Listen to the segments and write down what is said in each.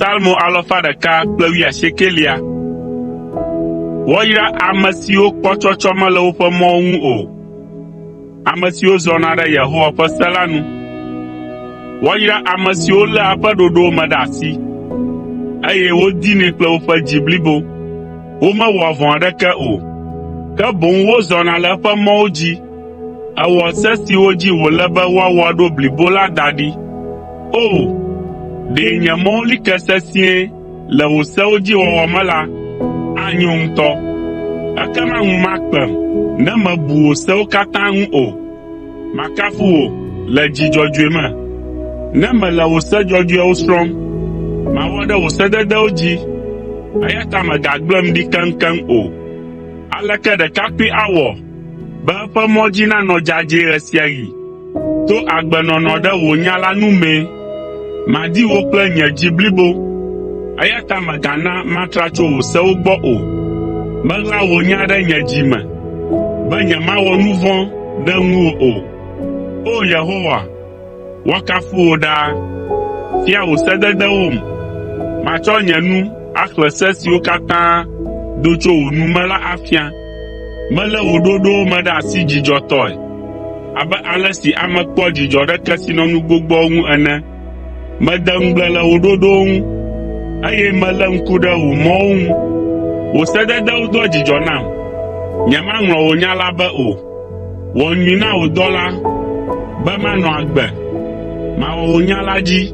Psalmo alafa ɖeka kple wuiasiekelia. Woayra ame siwo kpɔtsɔtsɔ mele woƒe mɔwo ŋu o, ame siwo zɔna ɖe Yehowa ƒe se la nu. Woayra ame siwo léa eƒe ɖoɖowo me ɖe asi, eye wodinɛ kple woƒe dzi blibo. Womewɔa vɔ̃ aɖeke o, ke boŋ wozɔna le eƒe mɔwo dzi. Èwɔ se siwo dzi wòle be woawɔ ɖo blibo la da ɖi. O! Ɖe nye mɔwo li ke sesĩe le wò sewo dzi wɔwɔ me la, anyo ŋutɔ. Ekema ŋu makpem ne mebu wò sewo katã ŋu o. Makafu wò le dzi dzɔdzɔe me, ne mele wò se dzɔdzɔeawo srɔ̃m. Mawɔ ɖe wò sededewo dzi, eya ta mègagblẽm ɖi keŋkeŋ o. Aleke ɖekakpui awɔ be eƒe mɔ dzi nanɔ dzadzɛe ɣe sia ɣi? To agbenɔnɔ ɖe wò nya la nu mee. Madi wò kple nye dzi blibo, eya ta mègana matra tso wò sewo gbɔ o. Meɣla wò nya ɖe nye dzi me, be nyemawɔ nu vɔ̃ ɖe ŋuwò o. O! Yehowa, woakafu wò ɖaa. Fia wò sededewom. Matsɔ nye nu axlẽ se siwo katã do tso wò nu me la afia. Melé wò ɖoɖowo me ɖe asi dzidzɔtɔe abe ale si ame kpɔa dzidzɔ ɖe kesinɔnu gbogboawo ŋu ene. Mede ŋugble le wò ɖoɖowo ŋu, eye melé ŋku ɖe wò mɔwo ŋu. Wò sededewo doa dzidzɔ nam, nyemaŋlɔ wò nya la be o. Wɔ nyui na wò dɔla be manɔ agbe, mawɔ wò nya la dzi.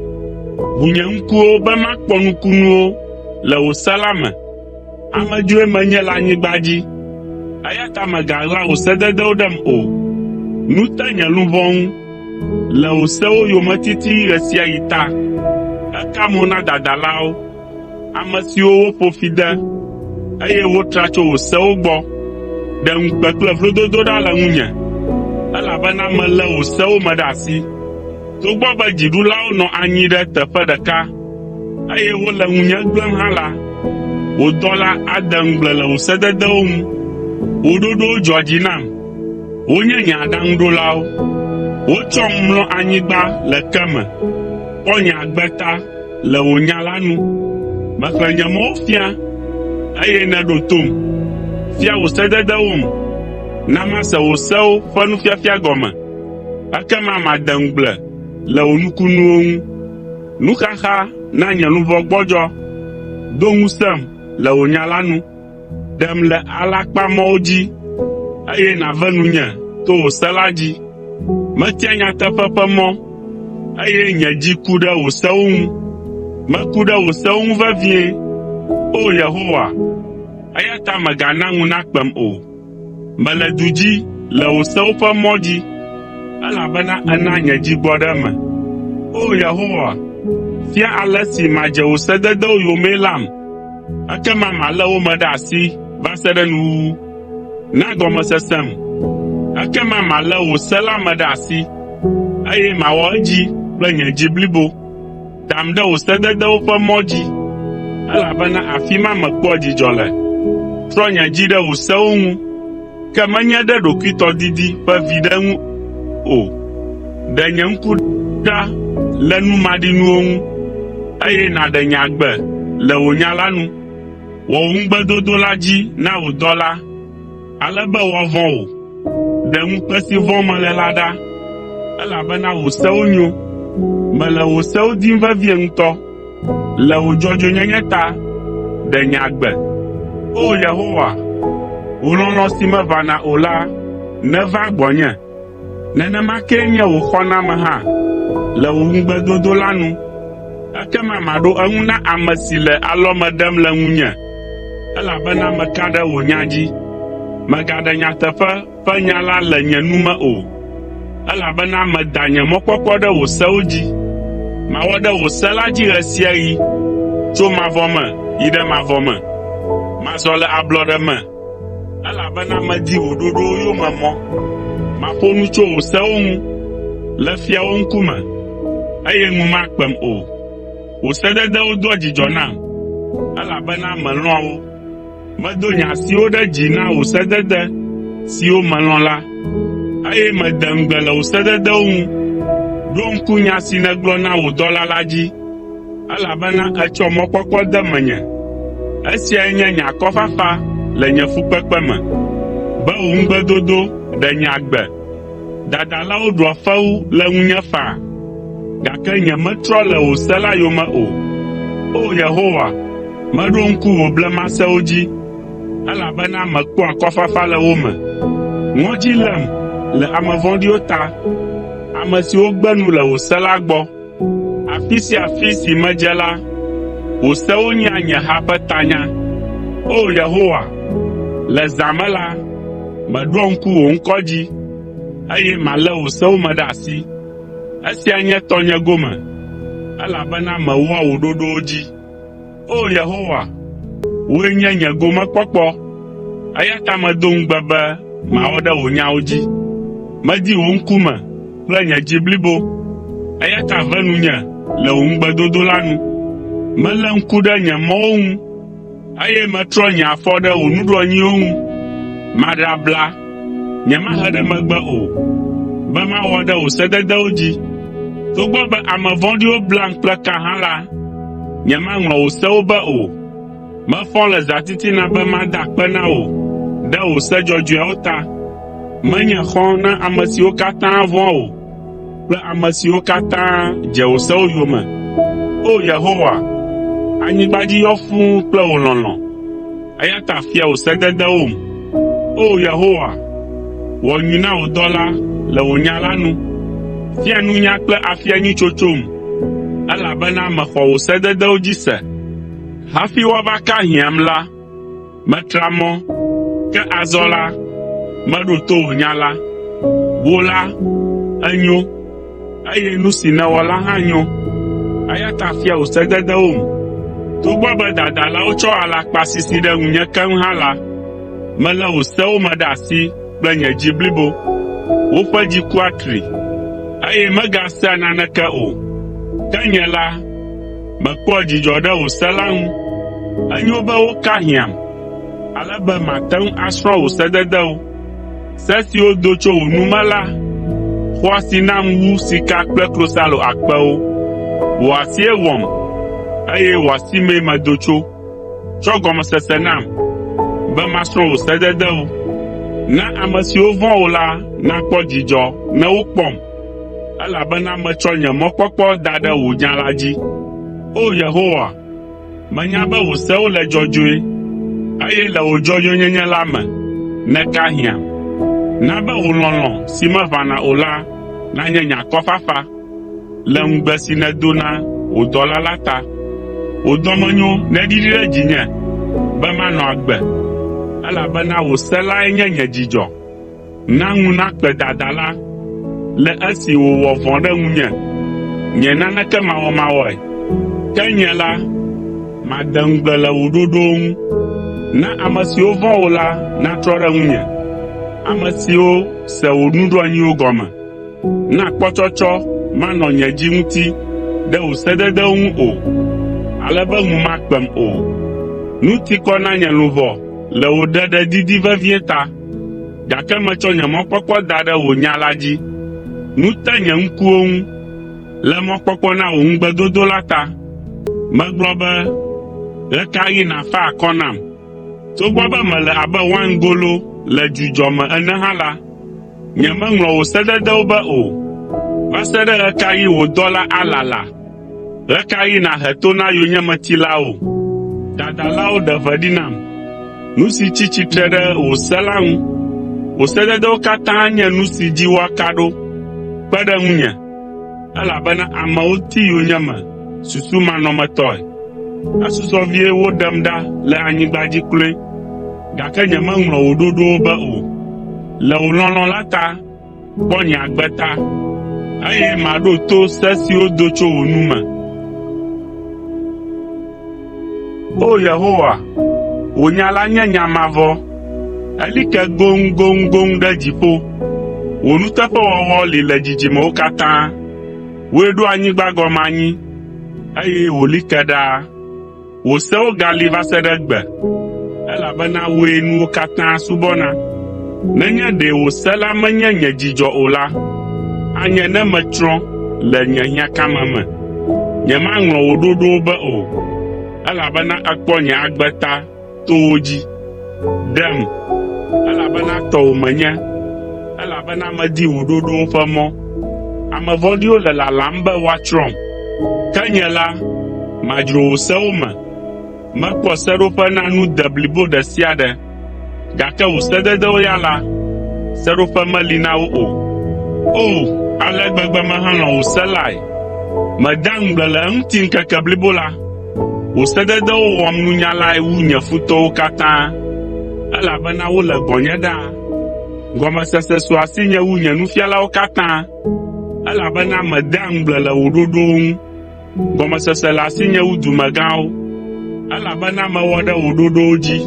Ʋu nye ŋkuwo be makpɔ nukunuwo le wò se la me. Amedzroe menye le anyigba dzi, eya ta mègaɣla wò sededewo ɖem o. Nu te nye luʋɔ ŋu le wò sewo yometiti ɣe sia ɣi ta. Èka mo na dadalawo, ame siwo woƒo fi de, eye wotra tso wò sewo gbɔ. Ɖe ŋukpe kple vlododo ɖa le ŋunye, elabena melé wò sewo me ɖe asi. Togbɔ be dziɖulawo nɔ anyi ɖe teƒe ɖeka, eye wole ŋunye gblẽm hã la, wò dɔla ade ŋugble le wò sededewo ŋu. Wò ɖoɖowo dzɔa dzi nam, wonye nye aɖaŋuɖolawo. Wotsɔm mlɔ anyigba le ke me, kpɔ nye agbe ta le wò nya la nu. Mexlẽ nye mɔwo fia, eye nèɖo tom. Fia wò sededewom, na mase wò sewo ƒe nufiafia gɔme. Ekema made ŋugble le wò nukunuwo ŋu. Nuxaxa na nye luʋɔ gbɔdzɔ, do ŋusẽm le wò nya la nu. Ɖem le alakpamɔwo dzi, eye nàve nunye to wò se la dzi. Metia nyateƒe ƒe mɔ, eye nye dzi ku ɖe wò sewo ŋu. Meku ɖe wò sewo ŋu vevie, O Yehowa, eya ta mègana ŋu nakpem o. Mele du dzi le wò sewo ƒe mɔ dzi, elabena èna nye dzi gbɔ ɖe eme. O! Yehowa, fia ale si madze wò sededewo yomee lam, ekema malé wo me ɖe asi va se ɖe nuwuwu. Na gɔmesesem, ekema malé wò se la me ɖe asi, eye mawɔ edzi kple nye dzi blibo. Dam ɖe wò sededewo ƒe mɔ dzi, elabena afi ma mekpɔa dzidzɔ le. Trɔ nye dzi ɖe wò sewo ŋu, ke menye ɖe ɖokuitɔdidi ƒe viɖe ŋu o. Ɖe nye ŋku ɖa le nu maɖinuwo ŋu, eye nàɖe nye agbe le wò nya la nu. Wɔ wò ŋugbedodo la dzi na wò dɔla, ale be woavɔ̃ wò. Ɖe ŋukpe si vɔ̃m mele la ɖa, elabena wò sewo nyo. Mele wò sewo dim vevie ŋutɔ. Le wò dzɔdzɔenyenye ta, ɖe nye agbe. O! Yehowa, wò lɔlɔ̃ si meʋãna o la neva gbɔnye. Nenema kee nye wò xɔname hã le wò ŋugbedodo la nu. Ekema maɖo eŋu na ame si le alɔme ɖem le ŋunye, elabena meka ɖe wò nya dzi. Mègaɖe nyateƒe ƒe nya la le nye nu me o, elabena meda nye mɔkpɔkpɔ ɖe wò sewo dzi. Mawɔ ɖe wò se la dzi ɣe sia ɣi, tso mavɔ me yi ɖe mavɔ me. Mazɔ le ablɔɖe me elabena medi wò ɖoɖowo yome mɔ. Maƒo nu tso wò sewo ŋu le fiawo ŋkume, eye ŋu makpem o. Wò sededewo doa dzidzɔ nam, elabena melɔ̃a wo. Medo nye asiwo ɖe dzi na wò sedede siwo melɔ̃ la, eye mede ŋugble le wò sededewo ŋu. Ɖo ŋku nya si nègblɔ na wò dɔla la dzi. Elabena ètsɔ mɔkpɔkpɔ de menye. Esiae nye nye akɔfafa le nye fukpekpe me, be wò ŋugbedodo ɖe nye agbe. Dadalawo ɖua fewu le ŋunye faa, gake nyemetrɔ le wò se la yome o. O! Yehowa, meɖo ŋku wò blemasewo dzi, elabena mekpɔa akɔfafa le wo me. Ŋɔdzi lém le ame vɔ̃ɖiwo ta, ame siwo gbe nu le wò se la gbɔ. Afi sia afi si medze la, wò sewo nyea nye ha ƒe tanya. O! Yehowa, le zã me la, meɖoa ŋku wò ŋkɔ dzi, eye malé wò sewo me ɖe asi. Esia nye tɔnye gome, elabena mewɔa wò ɖoɖowo dzi. O! Yehowa, wòe nye nye gomekpɔkpɔ, eya ta medo ŋugbe be mawɔ ɖe wò nyawo dzi. Medi wò ŋkume kple nye dzi blibo, eya ta ve nunye le wò ŋugbedodo la nu. Melé ŋku ɖe nye mɔwo ŋu, eye metrɔ nye afɔ ɖe wò nuɖoanyiwo ŋu. Maɖe abla, nyemahe ɖe megbe o, be mawɔ ɖe wò sededewo dzi. Togbɔ be ame vɔ̃ɖiwo blam kple ka hã la, nyemaŋlɔ wò sewo be o. Mefɔ le zãtitina be mada akpe na wò ɖe wò se dzɔdzɔeawo ta. Menye xɔ̃ na ame siwo katã vɔ̃a wò kple ame siwo katã dze wò sewo yome. O! Yehowa, anyigba dzi yɔ fũu kple wò lɔlɔ̃, eya ta fia wò sededewom. O! Yehowa, wɔ nyui na wò dɔla le wò nya la nu. Fia nunya kple afia nyui tsotsom, elabena mexɔ wò sededewo dzi se. Hafi woava ka hiãm la, metra mɔ, ke azɔ la, meɖo to wò nya la. Wò la, ènyo, eye nu si nèwɔ la hã nyo, eya ta fia wò sededewom. Togbɔ be dadalawo tsɔ alakpa sisi ɖe ŋunye keŋ hã la, melé wò sewo me ɖe asi kple nye dzi blibo. Woƒe dzi ku atri, eye megasea naneke o. Ke nye la, mekpɔa dzidzɔ ɖe wò se la ŋu. Enyo be woka hiãm, ale be mate ŋu asrɔ̃ wò sededewo. Se siwo do tso wò nu me la xɔ asi nam wu sika kple klosalo akpewo. Wò asie wɔm, eye wò asi mee medo tso. Tsɔ gɔmesese nam, be masrɔ̃ wò sededewo. Na ame siwo vɔ̃a wò la nakpɔ dzidzɔ ne wokpɔm, elabena metsɔ nye mɔkpɔkpɔ da ɖe wò nya la dzi. O! Yehowa, menya be wò sewo le dzɔdzɔe, eye le wò dzɔdzɔenyenye la me, nèka hiãm. Na be wò lɔlɔ̃ si meʋãna o la nanye nye akɔfafa le ŋugbe si nèdo na wò dɔla la ta. Wò dɔmenyo neɖiɖi ɖe dzinye be manɔ agbe, elabena wò se lae nye nye dzidzɔ. Na ŋu nakpe dadala le esi wòwɔ vɔ̃ ɖe ŋunye, nye naneke mawɔmawɔe. Ke nye la, made ŋugble le wò ɖoɖowo ŋu. Na ame siwo vɔ̃ wò la natrɔ ɖe ŋunye, ame siwo se wò nuɖoanyiwo gɔme. Na kpɔtsɔtsɔ manɔ nye dzi ŋuti ɖe wò sededewo ŋu o, ale be ŋu makpem o. Nu ti kɔ na nye luʋɔ le wò ɖeɖe didi vevie ta, gake metsɔ nye mɔkpɔkpɔ da ɖe wò nya la dzi. Nu te nye ŋkuwo ŋu le mɔkpɔkpɔ na wò ŋugbedodo la ta. Megblɔ be, “Ɣe ka ɣi nàfa akɔ nam?” Togbɔ be mele abe waingolo le dzudzɔ me ene hã la, nyemeŋlɔ wò sededewo be o. Va se ɖe ɣe ka ɣi wò dɔla alala? Ɣe ka ɣi nàhe to na yonyemetilawo? Dadalawo ɖe ʋe ɖi nam, nu si tsi tsitre ɖe wò se la ŋu. Wò sededewo katã nye nu si dzi woaka ɖo. Kpe ɖe ŋunye, elabena amewo ti yonyeme susumanɔmetɔe. Esusɔ vie woɖem ɖa le anyigba dzi kloe, gake nyemeŋlɔ wò ɖoɖowo be o. Le wò lɔlɔ̃ la ta, kpɔ nye agbe ta, eye maɖo to se siwo do tso wò nu me. O! Yehowa, wò nya la nye nya mavɔ, eli ke goŋgoŋgoŋ ɖe dziƒo. Wò nuteƒewɔwɔ li le dzidzimewo katã. Wòe ɖo anyigba gɔme anyi, eye wòli ke ɖaa. Wò sewo gali va se ɖe egbe, elabena wòe nuwo katã subɔna. Nenye ɖe wò se la menye nye dzidzɔ o la, anye ne metsrɔ̃ le nye hiãkame me. Nyemaŋlɔ wò ɖoɖowo be o, elabena èkpɔ nye agbe ta to wo dzi. Ɖem, elabena tɔwò menye, elabena medi wò ɖoɖowo ƒe mɔ. Ame vɔ̃ɖiwo le lalam be woatsrɔ̃m, ke nye la, madzro wò sewo me. Mekpɔ seɖoƒe na nu de blibo ɖe sia ɖe, gake wò sededewo ya la, seɖoƒe meli na wo o. O, ale gbegbe mehelɔ̃ wò se lae! Medea ŋugble le eŋuti ŋkeke blibo la. Wò sededewo wɔm nunyalae wu nye futɔwo katã, elabena wole gbɔnye ɖaa. Gɔmesese su asinye wu nye nufialawo katã, elabena medea ŋugble le wò ɖoɖowo ŋu. Gɔmesese le asinye wu dumegãwo, elabena mewɔ ɖe wò ɖoɖowo dzi.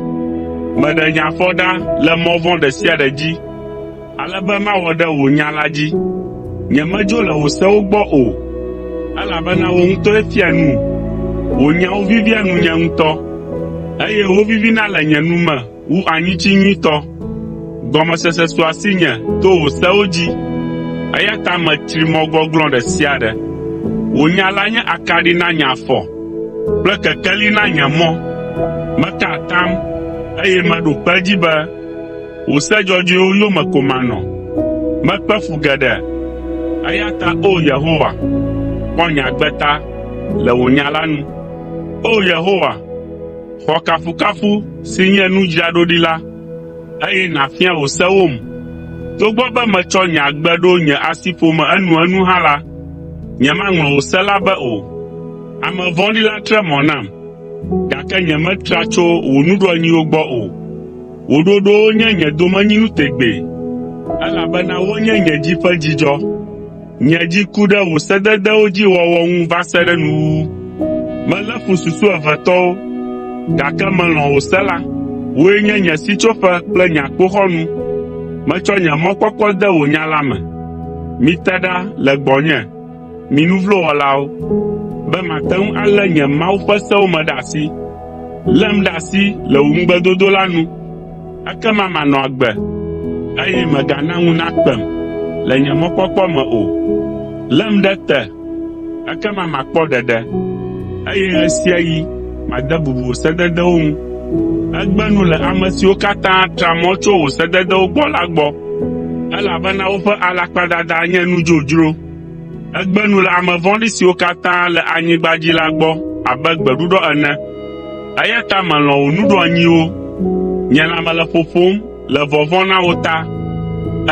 Meɖe nye afɔ ɖa le mɔ vɔ̃ ɖe sia ɖe dzi, ale be mawɔ ɖe wò nya la dzi. Nyemedzo le wò sewo gbɔ o, elabena wò ŋutɔe fia num. Wò nyawo vivia nunye ŋutɔ, eye wovivina le nye nu me wu anyitsi nyuitɔ. Gɔmesese su asinye to wò sewo dzi, eya ta metsri mɔ gɔglɔ̃ ɖe sia ɖe. Wò nya la nye akaɖi na nye afɔ kple kekeli na nye mɔ. Meka atam, eye meɖo kpe edzi be wò se dzɔdzɔewo yome ko manɔ. Mekpe fu geɖe, eya ta O Yehowa, kpɔ nye agbe ta le wò nya la nu. O Yehowa, xɔ kafukafu si nye nu dzraɖoɖi la, eye nàfia wò sewom. Togbɔ be metsɔ nye agbe ɖo nye asiƒome enuenu hã la, nyemaŋlɔ wò se la be o. Ame vɔ̃ɖi la tre mɔ nam, gake nyemetra tso wò nuɖoanyiwo gbɔ o. Wò ɖoɖowo nye nye domenyinu tegbee, elabena wonye nye dzi ƒe dzidzɔ. Nye dzi ku ɖe wò sededewo dzi wɔwɔ ŋu va se ɖe nuwuwu. Melé fu susuevetɔwo, gake melɔ̃ wò se la. Wòe nye nye sitsoƒe kple nye akpoxɔnu. Metsɔ nye mɔkpɔkpɔ de wò nya la me. Mite ɖa le gbɔnye, mi nu vlo wɔlawo, be mate ŋu alé nye Mawu ƒe sewo me ɖe asi. Lém ɖe asi le wò ŋugbedodo la nu. Ekema manɔ agbe, eye mègana ŋu nakpem le nye mɔkpɔkpɔ me o. Lém ɖe te, ekema makpɔ ɖeɖe, eye ɣe sia ɣi made bubu wò sededewo ŋu. Ègbe nu le ame siwo katã tra mɔ tso wò sededewo gbɔ la gbɔ, elabena woƒe alakpadada nye nu dzodzro. Ègbe nu le ame vɔ̃ɖi siwo katã le anyigba dzi la gbɔ abe gbeɖuɖɔ ene, eya ta melɔ̃ wò nuɖoanyiwo. Nye lãme le ƒoƒom le vɔvɔ̃ na wò ta,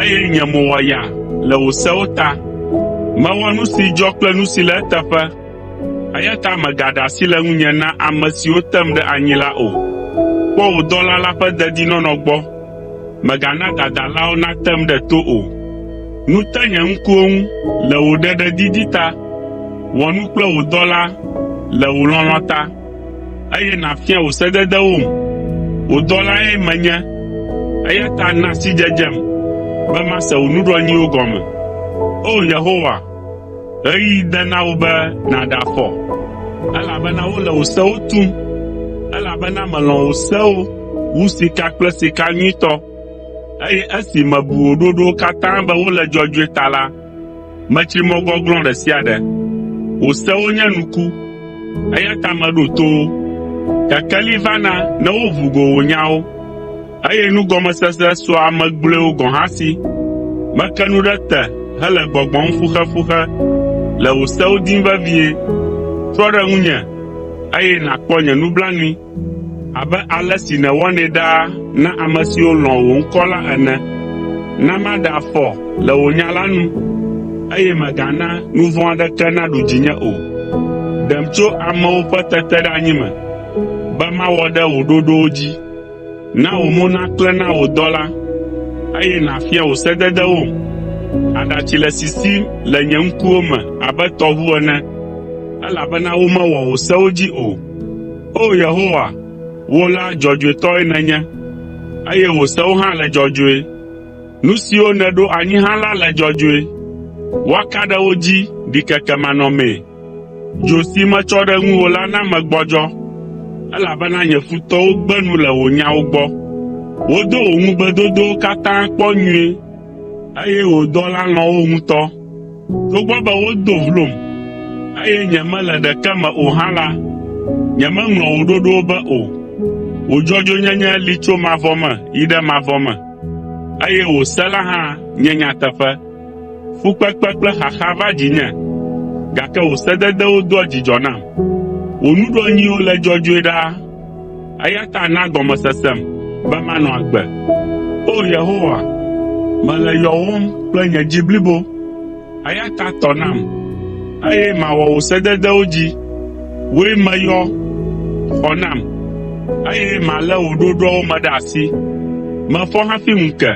eye nye mo wɔ yaa le wò sewo ta. Mewɔ nu si dzɔ kple nu si le eteƒe, eya ta mègaɖe asi le ŋunye na ame siwo tem ɖe anyi la o. Kpɔ wò dɔla la ƒe dedinɔnɔ gbɔ. Mègana dadalawo natem ɖe to o. Nu te nye ŋkuwo ŋu le wò ɖeɖedidi ta. Wɔ nu kple wò dɔla le wò lɔlɔ̃ ta, eye nàfia wò sededewom. Wò dɔlae menye, eya ta na sidzedzem be mase wò nuɖoanyiwo gɔme. O! Yehowa, ɣeyiɣi de na wò be nàɖe afɔ, elabena wole wò sewo tum, elabena melɔ̃ wò sewo wu sika kple sika nyuitɔ, eye esi mebu wò ɖoɖowo katã be wole dzɔdzɔe ta la, metsri mɔ gɔglɔ̃ ɖe sia ɖe. Wò sewo nye nuku, eya ta meɖo to wo. Kekeli vana ne woʋu go wò nyawo, eye nugɔmesese sua ame gblɔewo gɔ̃ hã si. Meke nu ɖe te hele gbɔgbɔm fuxefuxe le wò sewo dim vevie. Trɔ ɖe ŋunye, eye nàkpɔ nye nublanui abe ale si nèwɔnɛ ɖaa na ame siwo lɔ̃ wò ŋkɔ la ene. Na maɖe afɔ le wò nya la nu, eye mègana nu vɔ̃ aɖeke naɖu dzinye o. Ɖem tso amewo ƒe teteɖeanyi me, be mawɔ ɖe wò ɖoɖowo dzi. Na wò mo naklẽ na wò dɔla, eye nàfia wò sededewom. Aɖatsi le sisim le nye ŋkuwo me abe tɔʋu ene, elabena womewɔ wò sewo dzi o. O! Yehowa, wò la, dzɔdzɔetɔe nènye, eye wò sewo hã le dzɔdzɔe. Nu siwo nèɖo anyi hã la le dzɔdzɔe, woaka ɖe wo dzi ɖikekemanɔmee. Dzo si metsɔ ɖe ŋuwò la na megbɔdzɔ, elabena nye futɔwo gbe nu le wò nyawo gbɔ. Wodo wò ŋugbedodowo katã kpɔ nyuie, eye wò dɔla lɔ̃ wo ŋutɔ. Togbɔ be wodo vlom, eye nyemele ɖeke me o hã la, nyemeŋlɔ wò ɖoɖowo be o. Wò dzɔdzɔenyenye li tso mavɔ me yi ɖe mavɔ me, eye wò se la hã nye nyateƒe. Fukpekpe kple xaxa va dzinye, gake wò sededewo doa dzidzɔ nam. Wò nuɖoanyiwo le dzɔdzɔe ɖaa, eya ta na gɔmesesem be manɔ agbe. O! Yehowa, mele yɔwòm kple nye dzi blibo, eya ta tɔ nam, eye mawɔ wò sededewo dzi. Wòe meyɔ, xɔ nam, eye malé wò ɖoɖoawo me ɖe asi. Mefɔ hafi ŋu ke,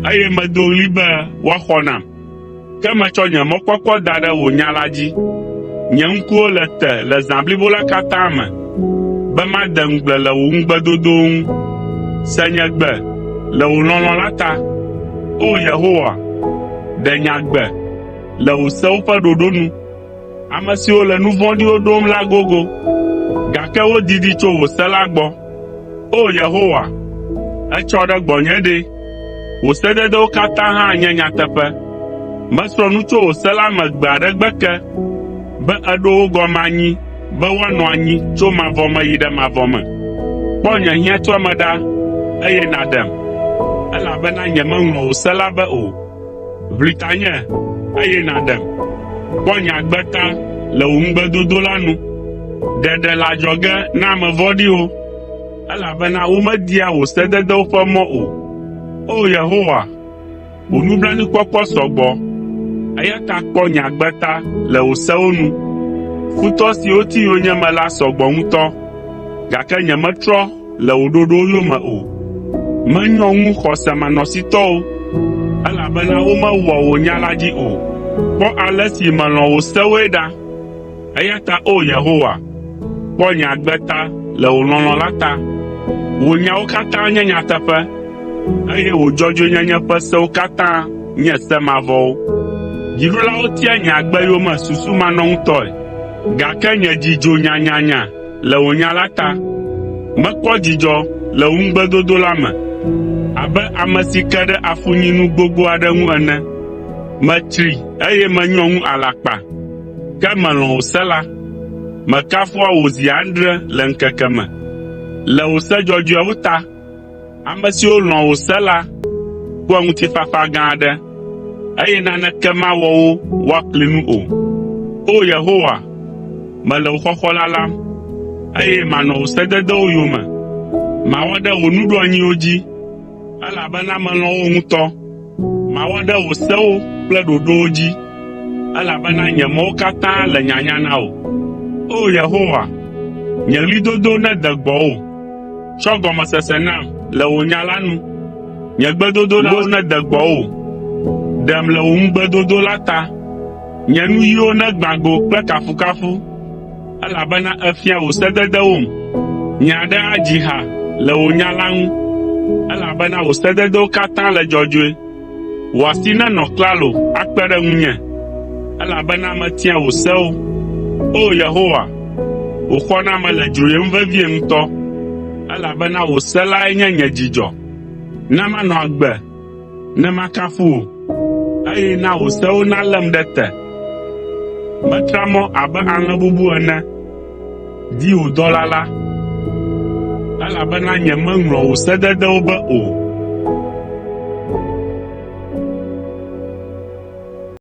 eye medo ɣli be woaxɔ nam. Ke metsɔ nye mɔkpɔkpɔ da ɖe wò nya la dzi. Nye ŋkuwo le te le zã blibo la katã me, be made ŋugble le wò ŋugbedodowo ŋu. Se nye gbe le wò lɔlɔ̃ la ta. O! Yehowa, ɖe nye agbe le wò sewo ƒe ɖoɖo nu. Ame siwo le nu vɔ̃ɖiwo ɖom la gogo, gake wodidi tso wò se la gbɔ. O! Yehowa, ètsɔ ɖe gbɔnye ɖe! Wò sededewo katã hã nye nyateƒe. Mesrɔ̃ nu tso wò se la me gbe aɖe gbe ke, be èɖo wo gɔme anyi be woanɔ anyi tso mavɔ me yi ɖe mavɔ me. Kpɔ nye hiãtuame ɖa, eye nàɖem, elabena nyemeŋlɔ wò se la be o. Ʋli tanye, eye nàɖem. Kpɔ nye agbe ta le wò ŋugbedodo la nu. Ɖeɖe le adzɔge na ame vɔ̃ɖiwo, elabena womedia wò sededewo ƒe mɔ o. O! Yehowa, wò nublanuikpɔkpɔ sɔ gbɔ, eya ta kpɔ nye agbe ta le wò sewo nu. Futɔ siwo ti yonyeme la sɔ gbɔ ŋutɔ, gake nyemetrɔ le wò ɖoɖowo yome o. Menyɔ ŋu xɔsemanɔsitɔwo, elabena womewɔa wò nya la dzi o. Kpɔ ale si melɔ̃ wò sewoe ɖa! Eya ta o Yehowa, kpɔ nye agbe ta le wò lɔlɔ̃ la ta. Wò nyawo katã nye nyateƒe, eye wò dzɔdzɔenyenye ƒe sewo katã nye se mavɔwo. Dziɖulawo tia nye agbe yome susumanɔŋutɔe, gake nye dzi dzo nyanyanya le wò nya la ta. Mekpɔ dzidzɔ le wò ŋugbedodo la me abe ame si ke ɖe afunyinu gbogbo aɖe ŋu ene. Metsri eye menyɔ ŋu alakpa, ke melɔ̃ wò se la. Mekafua wò zi adre le ŋkeke me le wò se dzɔdzɔeawo ta. Ame siwo lɔ̃a wò se la kpɔa ŋutifafa gã aɖe, eye naneke mawɔ wo woakli nu o. O! Yehowa, mele wò xɔxɔ lalam, eye manɔ wò sededewo yome. Mawɔ ɖe wò nuɖoanyiwo dzi, elabena melɔ̃ wo ŋutɔ. Mawɔ ɖe wò sewo kple ɖoɖowo dzi, elabena nye mɔwo katã le nyanya na wò. O! Yehowa, nye ɣlidodo nede gbɔwò. Tsɔ gɔmesese nam le wò nya la nu. Nye gbedodoɖawo nede gbɔwò. Ɖem le wò ŋugbedodo la ta. Nye nuyiwo negbã go kple kafukafu, elabena èfia wò sededewom. Nye aɖe adzi ha le wò nya la ŋu, elabena wò sededewo katã le dzɔdzɔe. Wò asi nenɔ klalo akpe ɖe ŋunye, elabena metia wò sewo. O! Yehowa, wò xɔname le dzroyem vevie ŋutɔ, elabena wò se lae nye nye dzidzɔ. Na manɔ agbe ne makafu wò, eye na wò sewo nalém ɖe te. Metra mɔ abe alẽ bubu ene, di wò dɔla la, elabena nyemeŋlɔ wò sededewo be o.